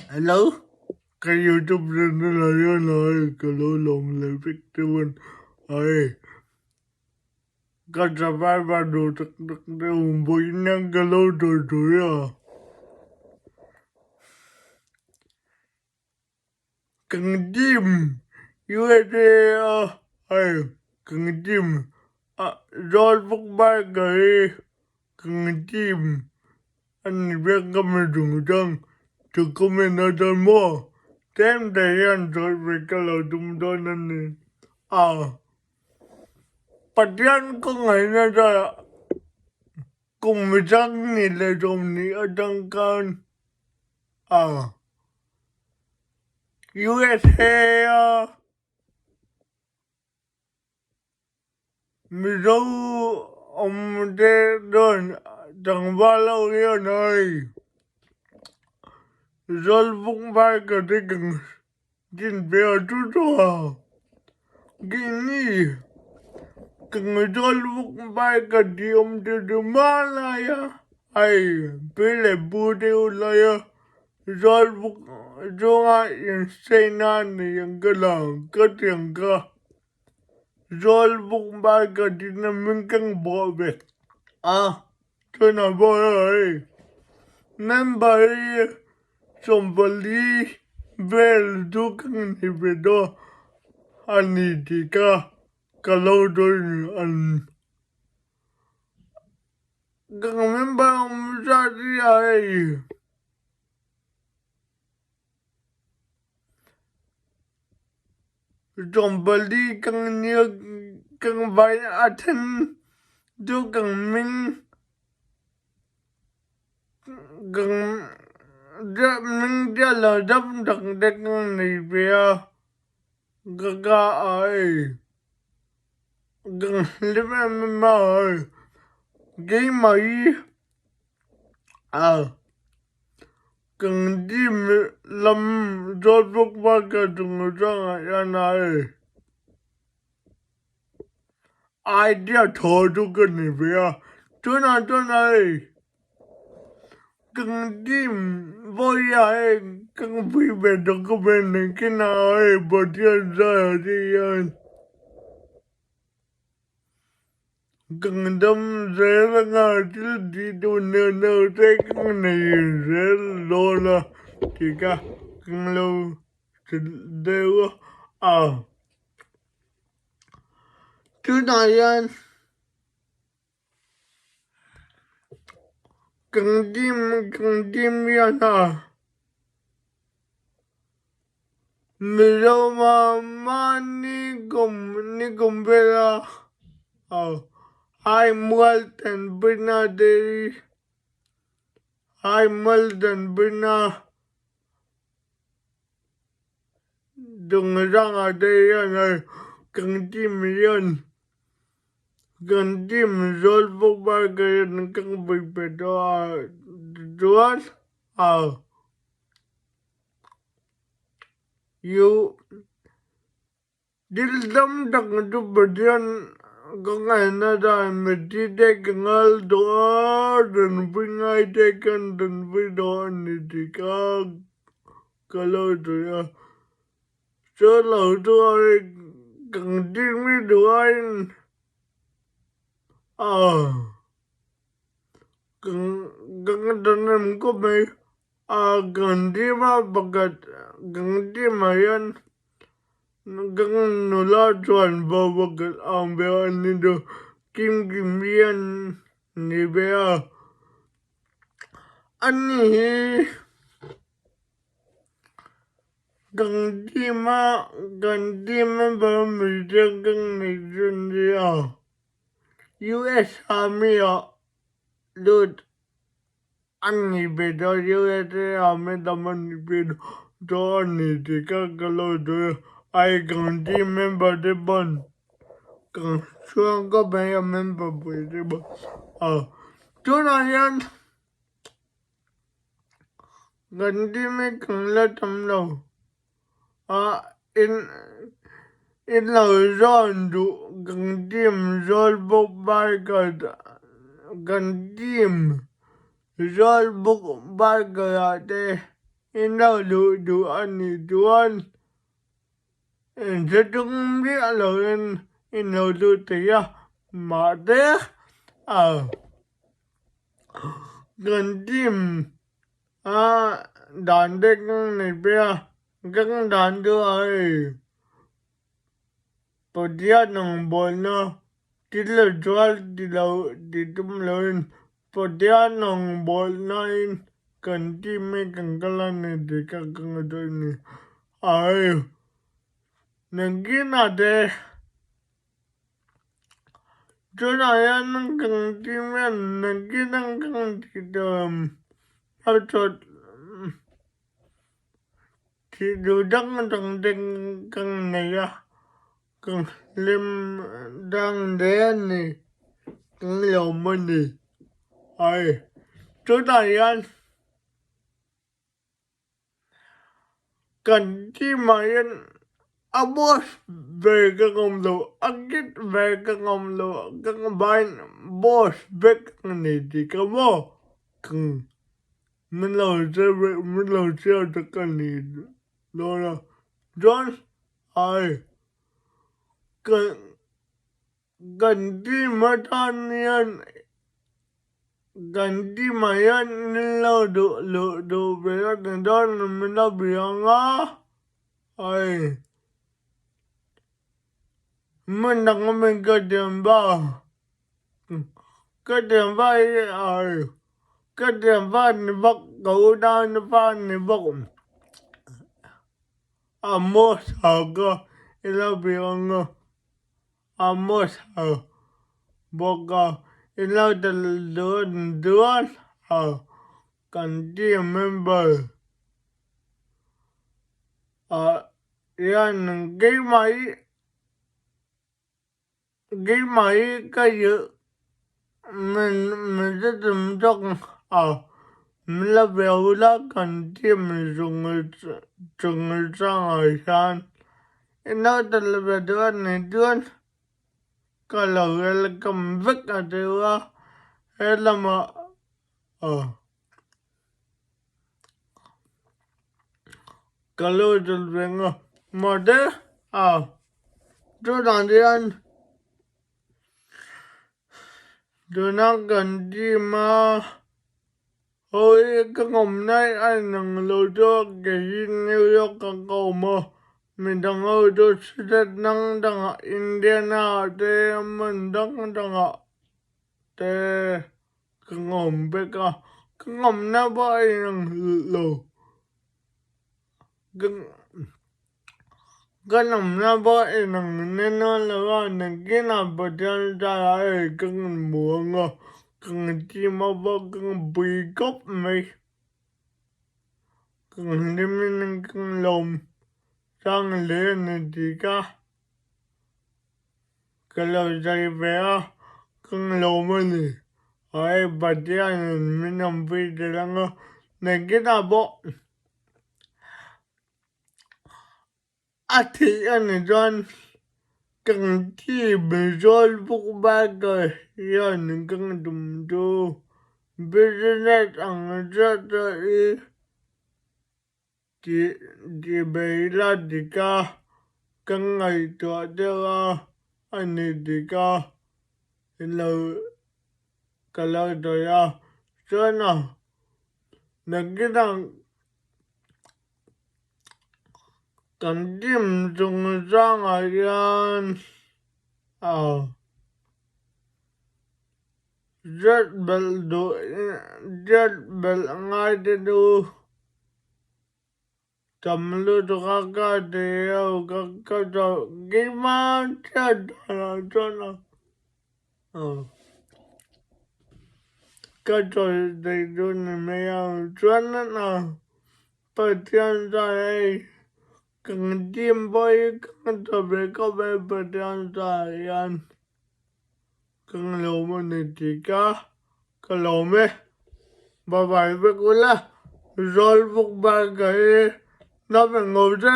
Hello ka youtube channel ah hian ai ka lo lawm leh vek deuh a ni ai ka subscriber duh tak tak deuh vawiin hian ka lo sawi tawh a. Kan team USA a hei kan team ah Zawlbuk Biker hi kan team a ni vek ka mi chungchang chu comment atan maw tlem te hian sawi ve ka lo tum dawn a ni a Pathian kawnghaihna zarah kum 22 leh 20 atang khan a USA a Mizo awm te chuan tlangval ho hian hei Zawlbuk biker te kan din ve a chu chu a keini kan Zawlbuk biker tih awm te chu hmanlai a hei pi leh pu te hun laia Zawlbuk chunga inseina nei ang ka lang ka ti ang ka. Zawlbuk bai ka ti na min keng bawh ve a, tunah pawh hei member hi 40 vel chu ka nei ve dawn a ni tih kha ka lo dawn a ni. Ka member awm zat hi a hei. 40 kan nia kan vai a then chu kan hming kan hming te lo dam dang te kan nei ve a ka ka a hei kan hlim em em a hei keimah hi a. Kan team lam Zawlbuk Biker chungchangah hian ai idea thaw chu ka ni ve a, tunah chuan hei kan team vawiah hei kan pui ve tawh khawp e nakinah hei Pathian zaiah te hian. Kan dam zel anga thil tih tur neuh neuh te ka nei zel dawn a tih kha ka lo hrilh deuh a. Tunah hian kan team kan team hian a Mizorama mahni kum ni kum vela Haimual tanpuina te hi Haimual tanpuina chungchangah te hian kan team hian kan team Zawlbuk bakah hian kan pui pe tawh a tichuan a. Yu dil tam tak chu Pathian ka ngaihna dan mithi te ka ngal tawh a, tanpui ngai te kan tanpui tawh a ni tih kha ka lo sawi a. Chu lo chu kan timi duh aiin a. Kan thahnem khawp mai a kan team a pakhat kan team ah hian kan nula chuan pawh pakhat a awm ve a ni chu kim kim hian ni ve a ani hi kan team a kan team member mi te kan nei chu nia. US Army ah lut an ni ve dawn USA Army lam an ni ve dawn a ni tih kha ka lo sawi a, ai kan team member te pawn kan chhuang khawp mai a member pui te pawh a tunah hian kan team hi kan la tam lo. Ah in in lo zawn duh kan team Zawlbuk biker kan team Zawlbuk biker ah te In lo duh duh a nih chuan inhre tum miah loin in lo duh thei a, mahse a kan team a dan te kan nei phei a, kan dan chu a hei Pathian ang bawlna thil lo chuan ti lo ti tum loin Pathian ang bawlnain kan team hi kan kal a ni tih kha ka ngaihtuah a ni. Ai, nakinah te tunah hian kan team hian nakinah kan ti tawh em? A chawt Thih duh dang dang te ka nei a, ka hlim dang hle a ni, ka lawm a ni. Ai, chutah hian kan team ah hian a boss ber ka ngawm lo, a kid ber ka ngawm lo, ka combine boss vek a ni tih ka maw ka Min lo che min lo chhiar tak a ni dawn a, chuan ai kan kan team atan hian kan team ah hian min lo duh luh duh ve a ti dawn min lo bia ang a, ai hmun dang a min ka tiam ba. Ka thianpa hi ai ka thianpa ni bawk ka unau pa ni bawk a maw sa ka ila bik ang a a maw sa bawk a ila tel dawn chuan a kan team member ah hian keimah hi Keimah hi ka duh min min te tum tawk a, min la ve ula kan team chung chungchangah hian i naute la ve duh a nih chuan ka lo welcome vek a tiu a, he lamah aw ka lo tel ve nga mahse a chutah hian tuna kan team a ho hi ka awmna hi a inang lo chu kei hi New York ah ka awm a midang ho chu state dang dangah Indiana ah te hmun dang dangah te. Ka ngawm vek a, ka ngawmna pawh a inang lo. Ka nawmna pawh a inang nen a lo a, nakinah Pathian zara hei ka hmu ang a, ka team a pawh ka pui khawp mai. Ka hlimin ka lawm chang hle a ni tih kha. Ka lo zai ve a, ka lawm a ni. Ai Pathianin min awmpui tel ang a, nakinah pawh a theih a ni chuan kan team zawl bawk bakah hian ka tum chu business ang zat a i Tih bei la dik a, ka ngaihtuah deuh a, a ni dik a, lo ka lo sawi a, chuan a nakinah kan team chungchangah hian a. Zat belh duh zat belh ngai te chu tam lutuk a ka ti lo ka ka chawlh keimah chiah danah chuan a ka chawlh thei chu ni mai a chuan a Pathian chuan hei kan team pawh hi ka tha ve khawp e Pathian chuan hian. Ka lawm a ni tih ka ka lawm e. Bye bye vek ula, Zawlbuk bak ka hi na ve ngo che.